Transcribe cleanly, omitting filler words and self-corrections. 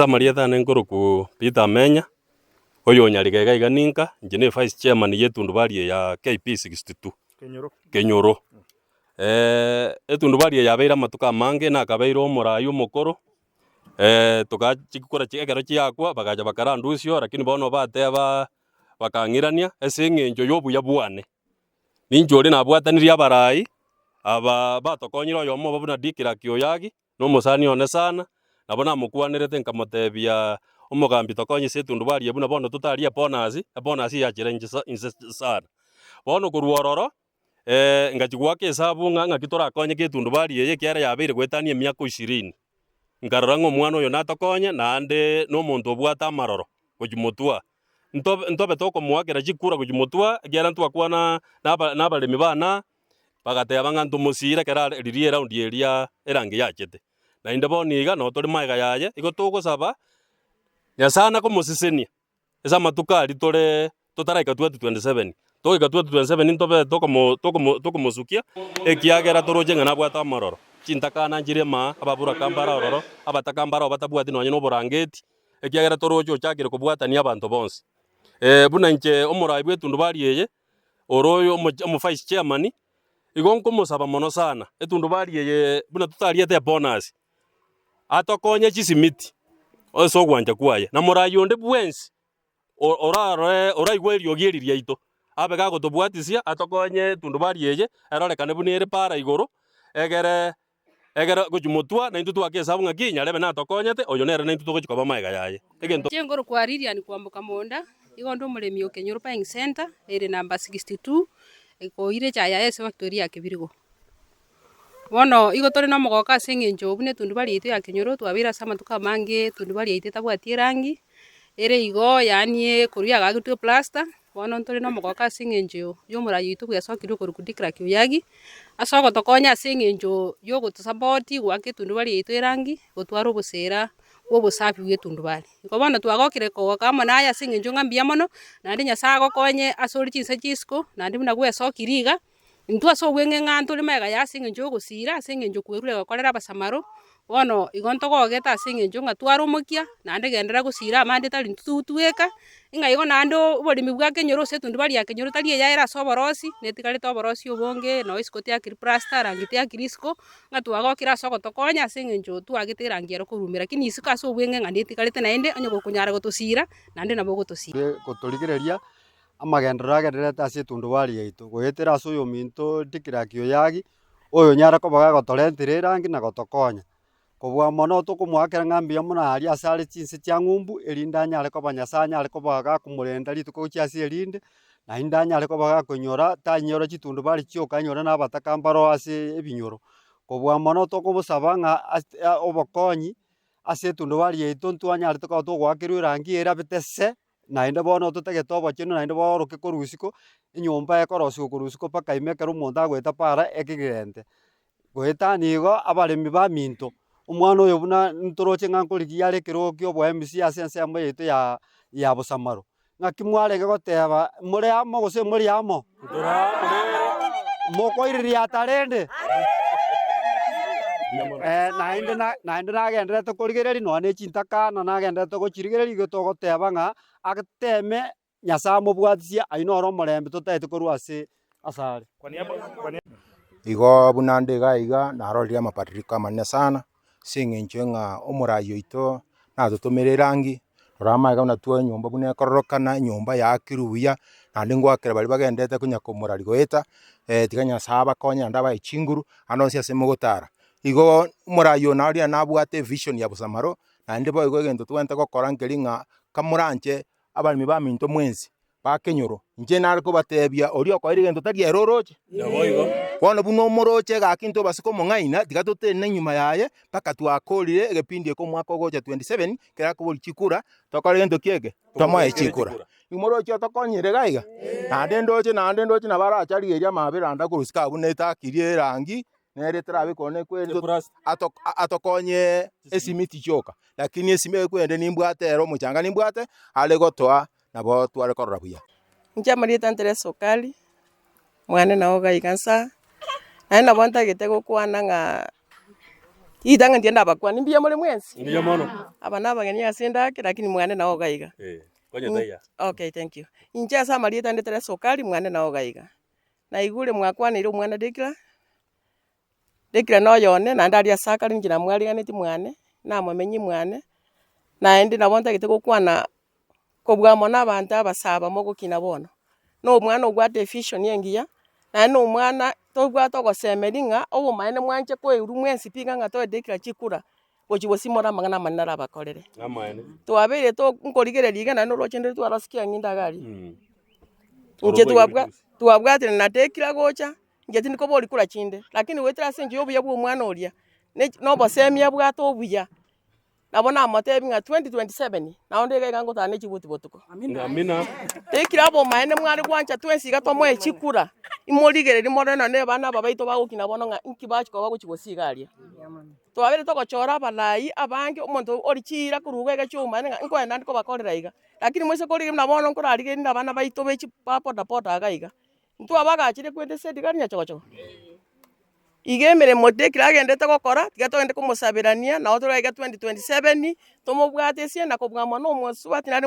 Ase amarieta ane nkorokwa Peter Amenya, oyo o Nyarigega iga iga ninka, inche ne vice chairman ye etundubari eye ya KP62 Kenyoro. Etundubari eye yabeire amatuko amange, nakabeire omorai omokoro, togachi chikura ekero chiakwa bagacha bakarandusia lakini bono bateba bakang'irania ase eng'encho ya obuya bwane. Ninche oria nabwatanirie abarai, aba batokonyire oyomo obo buna Dikiraki Oyagi, Nomosani one sana, nabo namokwanerete nkamotebia, Omogambi tokonye ase etundubari eye buna bono totarie ebonus, ebonus eyachire inche inse sana. Bono korwa ororo, ngachia goaka esabu ng'a ng'aki torakonyeke etundubari eye ekiagera yabeire goetania emiaka ishirini. Nkarora ng'a omwana oyo natokonye naende na omonto obwate amaroro gochia motwe aa. Ntobe ntobe tokomoakera chikura gochia motwe aa ekiagera ntwakwana na na abaremi bane aa, Bagateba ng'a ntomosiire ekero are riria eraundi eria erangi yachete. Naende bono iga noo tore magega yaye, igo togosaba Nyasae nakomosesenia ase amatuko aria tore totaraika 2027. Togoika 2027 ntobe tokomo tokomo tokomosukia, ekiagera toroche ng'a nabwate amororo. Chintakana nchire maa, ababuraka mbare ororo, abataka mbare batabwati nonye na oborangeti, ekiagera toroche ochakire kobwatania abanto bonsi. Buna inche omorai bw'etundubari eye, ore oyo omo vice chairman, igo nkomosaba mono sana, etundubari eye buna totariete ebonus, atokonye chisimiti ase ogwancha kwaye, na morai onde bwensi orarore oraigwe eriogi eri riaito, abe gagotobwatisia atokonye etundubari eye, erorekane buna ere para igoro, egere Ekero gochia motwa, naintwe twake esabu ng'aki nyarebe natokonyete, oyo nere naintwe togochia koba magega yaye. Egento. Inche nkorokwa Lilian Kwamboka Monda, igo onde omoremi o Kenyoro Buying Centre, ere number 62, ekoire echae yaye ase efactory ya Kebirigo. Bono igo tore na omogoko ase eng'encho buna etundubari yaito ya Kenyoro twabeire ase amatuko amange etundubari yaito etabwati erangi, ere igo yaani korwa yagagetwe eplaster, Bono ntore nomogooko ase engencho y'omoraia oito bwesokire okorokwa Dikiraki Oyagi, ase ogotokonya ase engencho y'ogotosapoti goaka etundubari yaito erangi, gotwara obosera bw'obosafi bw'etundubari. Igo bono twagokire kogoka amo naye ase engencho ng'a mbuya mono, naende Nyasaye agokonye ase ore chinsa chia isiko, naende buna gwesokire iga, Intwe ase obweng'e ng'a ntore magega yaye ase engencho y'ogosiira, ase engencho kwerure gokorera abasamaro, bono igo ntogogete ase engencho ng'a tware omokia, naende genderera gosiira amande tari intwe tweka, ng'a igo naende oboremi bwa kenyoro ase etundubari ya kenyoro tari eyaere ase oborosi, netigarete oborosi obonge, noo isiko tiakiri plaster, rangi tiakiri isiko, ng'a twagokire ase ogotokonya ase eng'encho twagete erangi ero korumera, lakini isiko ase obweng'e ng'a netigarete naende onye gokonyara gotosiira, naende nabo ogotosiira. Gotorigereria amagenderero agendererete ase etundubari yaito, goetera ase oyominto Dikiraki Oyagi, oyonyare koba gagotorentera erangi na gotokonya. Kobua mono tokomoakera ng'a mbuya mono aria ase are chinse chia ng'umbu, erinde anyare koba Nyasaye anyare koba gakomorenda rituko gochia ase erinde, naende anyare koba gakonyora tanyora chitundubari chioka anyore na abataka mbaro ase ebinyoro. Kobua mono tokobosaba ng'a ase obokonyi ase etundubari yaito ntwanyarete koba togoakerwa erangi erabete se. Naende bono totagete obochenu naende booroke korwa isiko, enyomba ekorosiwa korwa isiko mpaka ime ekero omonto agoeta para ekegente. Goetania igo, abaremi baminto, omwana oyo buna ntoroche ng'a nkorigia are ekerogo kia obo MC ase ensemo yaito ya ya bosamaro, ng'aki mwarenge goteba more amo gose mori amo? Mokoiririata rende? Naende na naende nagendererete korigereria nonya ne chintakana nagendererete gochirigereria igo togoteba ng'a ateeme Nyasae amobwatisie ayio noro omorembe totaete korwa ase asare. Igo buna nde iga iga narorire amabadiliko amanene sana, ase eng'encho ng'a omorai oito natotomere erangi, rora amaiga buna twa enyomba buna ekororokana, enyomba yaakirwe buya, naende ngoakera baria bagendete konya komorari goeta, tiga Nyasaye abakonye naende abae chinguru, ande onsi ase mogotara. Igo omorai oyo naria nabwate evision ya bosamaro, naende boigo egento tobwenerete gokora nkeri ng'a kamoranche abaremi baminto mwensi, ba kenyoro, inche nare kobatebia, oria okoeire egento tari ere oroche. Bono buna omoroche gaki ntobase komong'aina, tiga totenene enyuma yaye mpaka twakorire egepindi eke omwaka ogocha 27, ekero akoboria chikura, tokore gento ki eke? Tomoe chikura. Imoroche otokonyire iga iga? Naende ndoche naende ndoche nabo arache arigererie amabera naende akorusika abwo buna etakirie erangi, nere etarabe korwa nekweri atokonye esimiti chioka, lakini esimi ekwende nimbwate ere omochanga nimbwate, are gotoa nabo tware korora buya. Inche amarieta ntere Sukari, mwane nao iga iga nsa, naende nabo ntagete gokwana ng'a. Ritang'ani tiga ndabakwanie, mbuya more mwensi? Mbuya mono. Aba na abageni ase endake lakini mwane nao iga iga. Eh, konya taiya. Okay, thank you. Inche ase amarieta ande Teresa Okari mwane nao iga iga. Naigure mwakwaneire omwana Decla, Decla na oyone naende aria ase akare inche namwariganetie mwane, namomenyie mwane, naende nabo ntagete gokwana kobua mono abanto abasaba mogokina bono. Na omwana obwate evision engiya, naende na omwana tobwate ogosemeria ng'a obomaene mwanche koirwa mwensi pi ng'a toe Decla chikura, gochia gosimora amang'ana amanene arabakorere. Amaene. Twabeire to nkorigereria iga naende oroche ndire twarosikia ang'e inde iga aria. Inche Oro twabwa twabwatire na Decla gocha, inche tindi koboria kura chinde, lakini goetera ase enchera ya obuya bwa omwana oria, ne na obosemia abwate obuya, nabo namotebia ng'a 2027, nabo nde iga iga ngotara ne chibuti botuko. Amina. Tekire obomaene mware gwancha twensi iga tomoe chikura, imorigererie more nonye abana aba baito bagokina bono ng'a inki bachia koba bagochia gosiga iga aria. Twabeire togochora abarai abange, omonto ori chiira korwa iga iga chiomane ng'a nkoenda ande kobakorera iga, lakini moise korigereria buna bono nkorarigereria na abana baito be chi ba bodaboda iga iga, ntwabagachire kwende ase edigari nyachogochogo. Iga emeremo Declan agendete gokora, tiga togende komosaberania, nabo tore iga 2027, tomobwate esie na kobua mono omosubati nare.